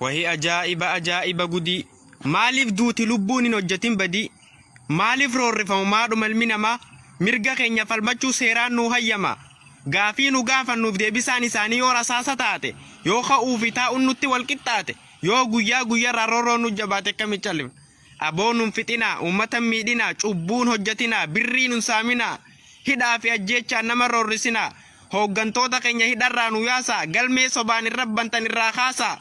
Wahi ajaa'iba ajaa'iba gudii. Maaliif duuti lubbuun hin hojjetin badii? Maaliif roorrifamu maadhuma ilmi namaa? Mirga keenya falmachuu seeraan nuu hayyama. Gaafii nu gaafannuuf deebisaan isaanii yoo rasaasa taate, yoo ka'uu fi taa'uun nutti wal qixxaate, yoo guyyaa guyyarraa roorroon nu jabaate akkamitti callifna? Aboo nun fixinaa, uummata hin miidhinaa, cubbuun hojjetinaa, birrii nun saaminaa, hidhaa fi ajjeechaan nama roorrisinaa, hooggantoota keenya hidharraa nu yaasaa, galmee sobaan irra bantan irraa kaasaa.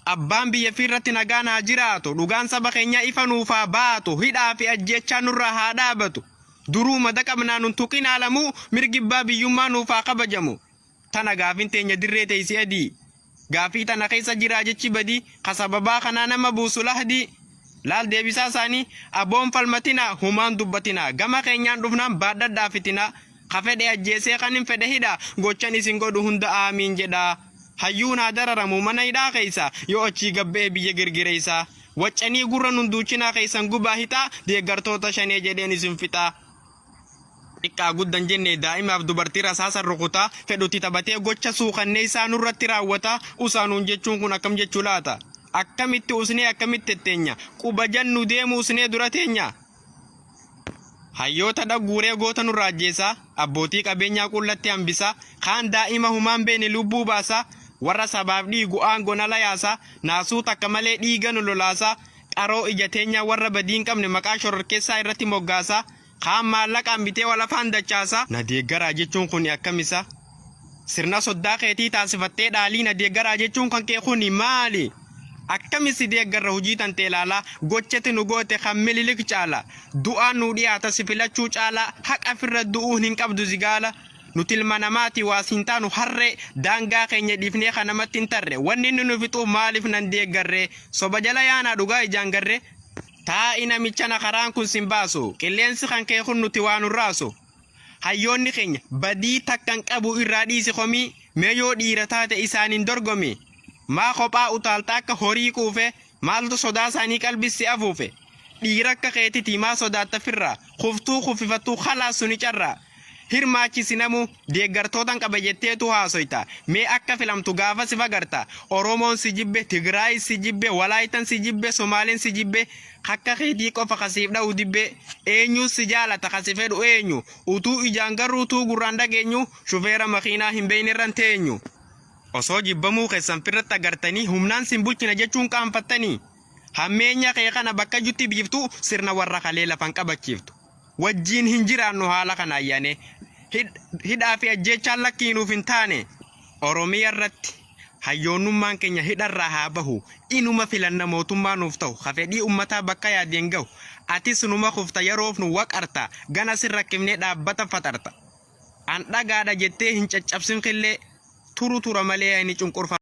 Abbaan biyya fi irratti nagaan haa jiraatu, dhugaan saba keenyaa ifa nuuf haa baatu, hidhaa fi ajjeechaan nurraa haa dhaabatu. Duruu mada qabnaa nun tuqinaa lamuu, mirgi abbaa biyyummaa nuuf haa kabajamu. Tana gaafin teenya dirree teeysi adii. Gaafii tana keessa jiraa jechi badii, ka sababaa kanaa nama buusu lahdii. Laal deebisaa isaanii, aboon falmatinaa, humaan dubbatinaa, gama keenyaan dhufnaan baadhadhaa fitinaa. Ka fedhe ajjeesee kanin fedhe hidhaa, gochan isin godhu hunda aamiin jedhaa. Hayyuun haa dararamu mana hidhaa keessa, yoo achii gad ba'e biyya girgireessa. Waccanii gurra nun duuchinaa keessan gubaa hixaa, deeggartoota shanee jedheen isin fixaa. Xiqqaa guddan jenne daa'imaaf dubartii rasaasan rukutaa, fedhutti taphatee gocha suukanneessaa nurratti raawwata, usaa nuun jechuun kun akkam jechuu laata? Akkamitti usnee akkamitti tetteenya? Quba jannu deemu usnee dura teenya? Hayyoota dhagguuree goota nurraa ajjeesaa, abbootii qabeenyaa qullatti hambisaa, kaan daa'ima humaan beekne lubbuu baasaa, warra sabaaf dhiigu aangoon ala yaasaa, naasuu takka malee dhiiga nu lolaasaa, qaroo ija teenyaa warra badii hin qabne maqaa shororkeessaa irratti moggaasaa, kaan maallaqaan bitee wal afaan dachaasa. Na deeggaraa jechuun kuni akkam isa? Sirna soddaa keetii taasifattee dhaalii na deeggaraa jechuun kan kee kuni maali? Akkami si deeggarra hojii tantee ilaalaa gochati nu goote kan Mililik caala. Du'aan nuu dhiyaata si filachuu caalaa haqa firra du'uun hin qabdu zigaala. Nuti ilma namaati waas hin taanu harree daangaa keenya dhiifnee kan namatti hin tarre wanni inni nu fixuuf maaliif nan deeggarree soba jala yaanaa dhugaa ijaan garree. Taa'i namichana karaan kun sin baasu qilleensi kan kee kun nuti waa nun raasu. Hayyoonni keenya badii takka hin qabu irraa dhiisi komii mee yoo dhiira taate isaaniin dorgomi. Maa kophaa utaalta akka horii quufe maaltu sodaa isaanii qalbi si afuufe. Dhiira akka keetitii maa sodaatta firraa kuftuu kuffifattuu khalaas suni carraa. Hirmaachisi namuu deeggartootan qaba jetteetu haasoyta. Mee akka filamtu gaafa sif agarta. Oromoon si jibbe, Tigraayis si jibbe, Walaaytan si jibbe, Somaalen si jibbe, kakka keetii qofa ka siif dhahu dibbee. Eenyuus si jaalata ka si fedhu eenyu? Utuu ijaan garruu utuu gurraan dhageenyu shufeera makiinaa hin beeynerra hin teenyu. Osoo jibbamuu keessan firratti agartanii humnaan sin bulchina jechuun qaanfattanii? Hammeenya kee kana bakka jutti biiftu sirna warra kalee lafan qabachiiftu. Wajjiin hin jiraannu haala kanaan yaane. Hidhaa fi ajjeechaan lakkii nuuf hin taane. Oromiya irratti hayyoonnummaan keenya hidharraa haa bahu. Inuma filanna mootummaa nuuf tahu ka fedhii ummataa bakka yaadeen gahu. Atis numa kufta yeroof nu waqarta gana sin rakkifnee dhaabbata faxarta. An dhagaadha jettee hin caccabsin killee turu tura malee ani cunqurfama.